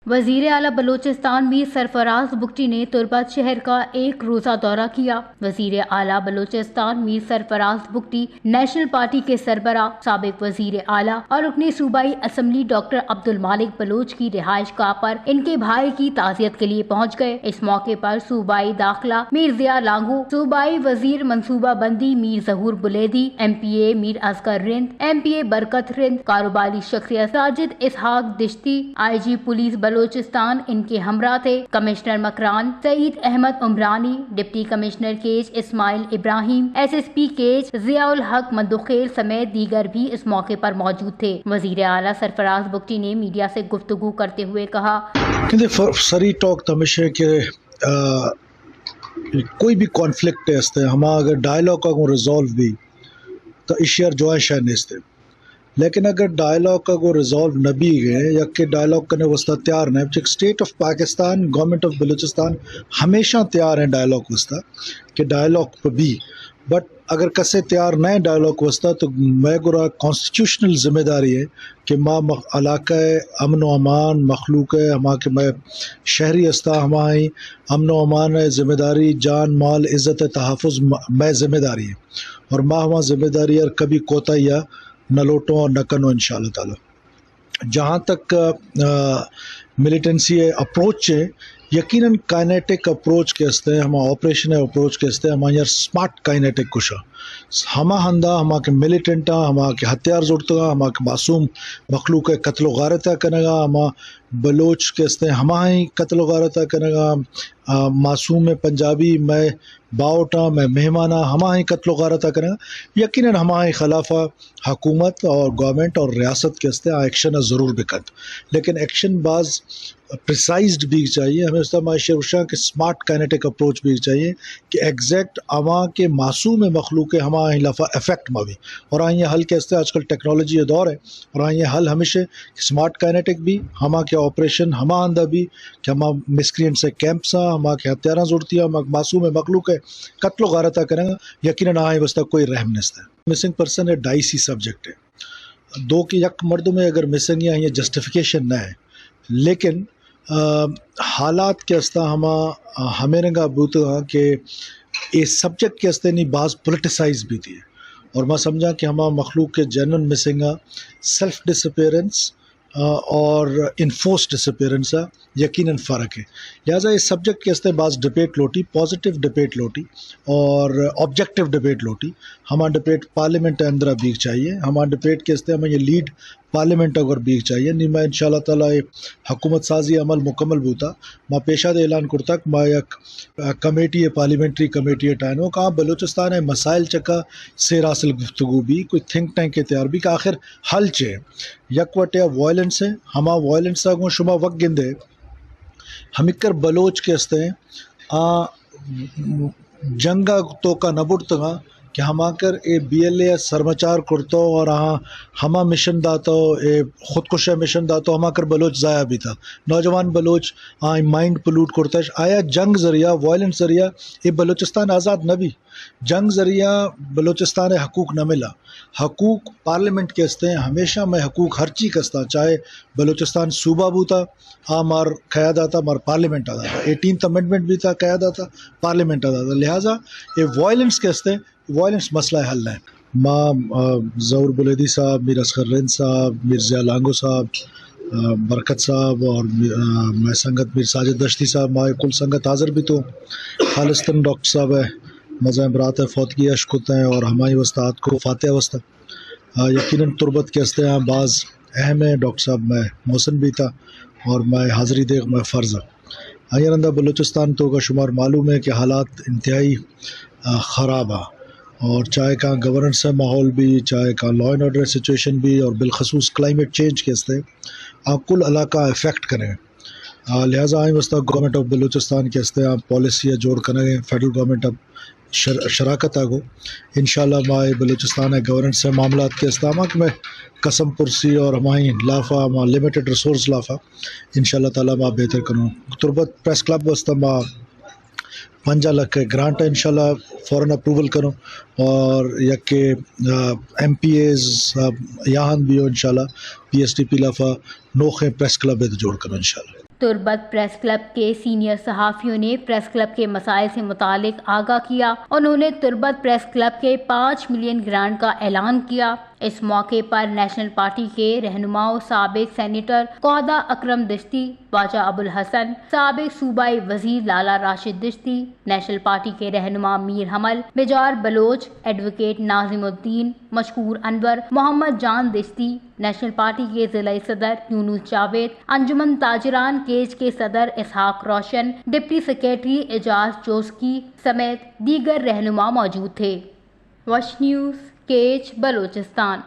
وزیر اعلیٰ بلوچستان میر سرفراز بگٹی نے تربت شہر کا ایک روزہ دورہ کیا۔ وزیر اعلیٰ بلوچستان میر سرفراز بگٹی نیشنل پارٹی کے سربراہ، سابق وزیر اعلیٰ اور رکن صوبائی اسمبلی ڈاکٹر عبدالمالک بلوچ کی رہائش گاہ پر ان کے بھائی کی تعزیت کے لیے پہنچ گئے۔ اس موقع پر صوبائی داخلہ میر ضیاء لانگو، صوبائی وزیر منصوبہ بندی Mir Zahoor Buledi, M P A Mir Asghar Rind, M P A Barkat Rind, کاروباری شخصیت Sajid Ishaq Dashti, I G police Balochistan ان کے ہمراہ تھے۔ Commissioner Makran Saeed Ahmed Umrani, deputy commissioner Kech Ismail Ibrahim, S S P Kech Zia ul-Haq Mandokhail سمیت دیگر بھی اس موقع پر موجود تھے۔ وزیر اعلیٰ سرفراز بگٹی نے میڈیا سے گفتگو کرتے ہوئے کہا، کہ دے ف-، سری ٹاک تو ہمیشہ کہ، آ، کوئی بھی کانفلکٹ ہستے، ہما اگر ڈائیلاگ کا کو ریزالو بھی، تو ایشی ءَ را جوائیں شے نیست۔ لیکن اگر ڈائیلاگ کا کو ریزالو نہ بیگ ءَ، یا کہ ڈائیلاگ کرنے واسطہ تیار نہ، چک state of Pakistan, government of Balochistan ہمیشہ تیار ہیں ڈائیلاگ واسطہ کہ ڈائیلاگ پہ بھی۔ بٹ اگر کسے تیار نہ ڈائیلاگ واسطہ، تو مئے گورا کانسٹیٹیوشنل ذمہ داری ہے کہ ما مخ-، علاقہ امن و امان، مخلوق ہے، ہما کہ مئے شہری ہستا، ہما ہی امن و امان ہے ذمہ داری، جان، مال، عزت ہے تحفظ م-، مئے ذمہ داری ہے۔ اور ما ہما ذمہ داری اور کبھی کوتاہی نہ لوٹوں اور نہ کنوں انشاءاللہ تعالیٰ۔ جہاں تک، آ، ملیٹنسی اپروچ ہے، یقیناً کائنیٹک اپروچ کے استے، ہما آپریشن اپروچ کے استے، ہما یار سمارٹ کائنیٹک کشا۔ ہما ہندا، ہما کہ ملیٹنٹ آ، ہما کہ ہتھیار زورتگا، ہما کہ معصوم مخلوق ہے قتل و غارت کنگا، ہما بلوچ کے استے، ہما ہی قتل و غارت کنگا، آ، معصوم پنجابی مئے باہوٹاں، مئے مہماناں، ہما ہی قتل و غارت کنگا۔ یقیناً ہما ہی خلافا حکومت اور گورنمنٹ اور ریاست کے استے آ ایکشن ضرور بکنت، لیکن ایکشن باز پریسائزڈ بیگ چاہیے۔ ہمیں اس طرح ما ایشی گوشاں کہ سمارٹ کائنیٹک اپروچ بیگ چاہیے کہ ایگزیکٹ ہما کہ معصوم مخلوق ہے، ہما ہی لفا افیکٹ ما بھی۔ اور آئی حل کے استے آج کل ٹیکنالوجی دور ہے، اور آئی حل ہمیشہ کہ سمارٹ کائنیٹک بھی، ہما کہ آپریشن ہما آندا بھی کہ ہما مسکرینٹ سے کیمپس آ، ہما کہ ہتھیاراں زورتی آ، ہما معصوم مخلوق ہے قتل و غارت کنگا، یقیناً آئی واسطہ کوئی رحم نستا۔ مسنگ پرسن ہے ڈائسی سبجیکٹ ہے۔ دو کہ یک مردم ہے اگر مسنگ ہے، آئی جسٹیفیکیشن نہ ہے، لیکن، آ، حالات کے استا ہما، آ، ہمیں رنگا بوتگا کہ اے سبجیکٹ کے استے نی باز پولیٹیسائز بیتی ہے۔ اور ما سمجھاں کہ ہما مخلوق کے جنرل مسنگ آ، سیلف ڈس اپیئرنس، آ، اور انفورس ڈس اپیئرنس آ یقیناً فرق ہے۔ لہذا اس سبجیکٹ کے استے باز ڈبیٹ لوٹی، پازیٹیو ڈبیٹ لوٹی اور آبجیکٹیو ڈبیٹ لوٹی۔ ہما ڈبیٹ پارلیمنٹ اندرا بیگ چاہیے، ہما ڈبیٹ کے استے ہمیں یہ لیڈ پارلیمنٹ اگر بیگ چاہیے۔ نی میں انشاءاللہ تعالیٰ یہ حکومت سازی عمل مکمل بوتا، ما پیشا دے اعلان کرتا کہ ما یک، آ، کمیٹی ہے، پارلیمنٹری کمیٹی ہے ٹائنو کہاں بلوچستان ہے مسائل چکا سیر حاصل گفتگو بھی، کوئی تھنک ٹینک کے تیار بھی کہ آخر حل چے۔ یک وٹے وائلنس ہے، ہما وائلنس آ گوں شما وقت گندے، ہمکر بلوچ کے استے آ جنگ ء توکا نہ بڑتگاں کہ ہماکر اے بی ایل اے ء سرمچار کرتو اور آہاں ہما مشن داتو، اے خودکش ء مشن داتو، ہماکر بلوچ ضائع بیتا۔ نوجوان بلوچ آئی مائنڈ پلوٹ کرتش۔ آیا جنگ ذریعہ، وائلنس ذریعہ اے بلوچستان آزاد نہ بی؟ جنگ ذریعہ بلوچستان ء حقوق نہ ملا۔ حقوق پارلیمنٹ کے استے ہیں، ہمیشہ میں حقوق ہر چی کستا، چاہے بلوچستان صوبہ بوتا، آ مار کیا داتا، مار پارلیمنٹ آ داتا، ایٹینتھ امینڈمنٹ بھی تھا، کیا داتا، پارلیمنٹ آ داتا۔ لہذا اے وائلنس کے استے، وائلنس مسئلہ حل ہے۔ ما، آ، ظہور بلیدی صاحب، میر اصغر رند صاحب، میر ضیاء لانگو صاحب، آ، برکت صاحب اور می-، آ، میں سنگت میر ساجد دشتی صاحب، ما کل سنگت حاضر بھی تو خالصتاً ڈاکٹر صاحب ہے، مزہ برات ہے، فوتگی اش کت ہیں اور ہماری واسطہ آت کو فاتحہ واسطہ۔ آ، یقیناً تربت کے استے آ باز اہم ہے۔ ڈاکٹر صاحب میں محسن بھی تھا اور میں حاضری دیغ میں فرض ہے۔ آئی رندا بلوچستان تو کا شمار معلوم ہے کہ حالات انتہائی، آ، خراب ہے اور چاہے کہاں گورننس ہے ماحول بھی، چاہے کہاں لا اینڈ آرڈر سچویشن بھی اور بالخصوص کلائمیٹ چینج کے استے آ کل علاقہ افیکٹ کریں۔ آ، لہذا آئی واسطہ گورنمنٹ آف بلوچستان کے استے آ پالیسی جوڑ کریں، فیڈرل گورنمنٹ آف شر-، شراکت آگو۔ انشاءاللہ ما اے بلوچستان ء گورننس ء معاملات کے استا ما کہ میں قسم پرسی اور ہمائی لافا، ہما لمیٹڈ ریسورس لافا انشاءاللہ تعالی ما بہتر کنوں۔ تربت پریس کلب واسطہ ما پنجاہ لکھ ء گرانٹ انشاءاللہ فوراً اپروول کنوں اور یک، آ، ایم پی ایز، آ، یاہن بھی ہو انشاءاللہ پی ایس ڈی پی لافا نوخیں پریس کلب ء جوڑ کنوں انشاءاللہ۔ تربت پریس کلب کے سینئر صحافیوں نے پریس کلب کے مسائل سے متعلق آگاہ کیا۔ انہوں نے تربت پریس کلب کے پانچ ملین گرانٹ کا اعلان کیا۔ اس موقع پر نیشنل پارٹی کے رہنماؤں، سابق سینیٹر کوہدہ اکرم دشتی، واجہ ابوالحسن، سابق صوبائی وزیر لالا راشد دشتی، نیشنل پارٹی کے رہنما میر حمل، مجار بلوچ، ایڈووکیٹ ناظم الدین، مشکور انور، محمد جان دشتی، نیشنل پارٹی کے ضلعی صدر یونس جاوید، انجمن تاجران کیچ کے صدر اسحاق روشن، ڈپٹی سیکرٹری اعجاز چوسکی سمیت دیگر رہنما موجود تھے۔ وش نیوز، کیچ، بلوچستان۔